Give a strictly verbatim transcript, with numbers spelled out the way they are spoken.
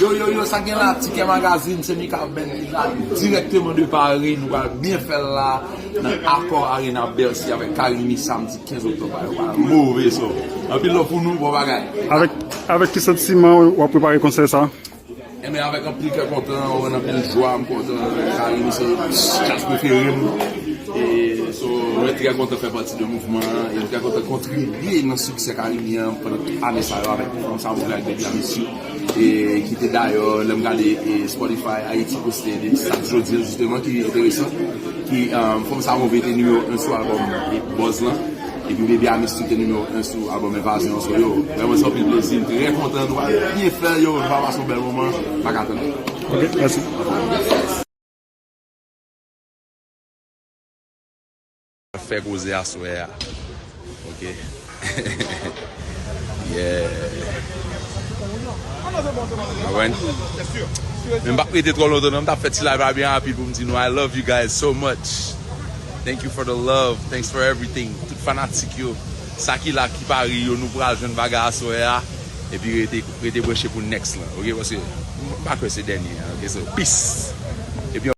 Yo, yo, yo, sa gen la, Tikè Magazine, se Mika Ben ki la dirèkteman de Paris. Nou pral byen fè l la nan Accor Arena Bercy avèk Carimi samdi kenz oktòb la. Yo pral move so. Anpil love pou nou, bon bagay. Avèk, avèk ki santiman w ap prepare konsè sa? Enben, avèk anpil kè kontan, anpil jwa, m kontan. Carimi se djaz prefere m. E so, mwen trè kontan fè pati de mouvman an, e m trè kontan kontribye nan siksè Carimi an pandan tout ane sa yo avèk Fanm Sa Move ak Baby I Miss You, e ki te dayè, lè m gade e Spotify Ayiti poste de stat jodi an, jisteman, ki enteresan, ki um, Fanm Sa Move te nimewo en sou albòm e Buzz lan, epi Baby I Miss You te nimewo en sou albòm Envazyon an. So, yo, vrèman se anpil plezi, m trè kontan, nou pral byen fè, yo, nou pral pase yon bèl moman, pa ka tann. Ok, mèsi. Fè koze aswè a. Ok. Yeah. Mwen, men m p ap rete twò lontan non, m t ap fè ti live la byen rapid pou m di nou I love you guys so much. Thank you for the love. Thanks for everything. Tout fanatik yo. Sa ki la, ki pa ri yo, nou pral jwenn bagay aswè a. Epi rete, rete branche pou next lan. Ok, paske m pa kwè se dènye an. Ok, so, peace. Epi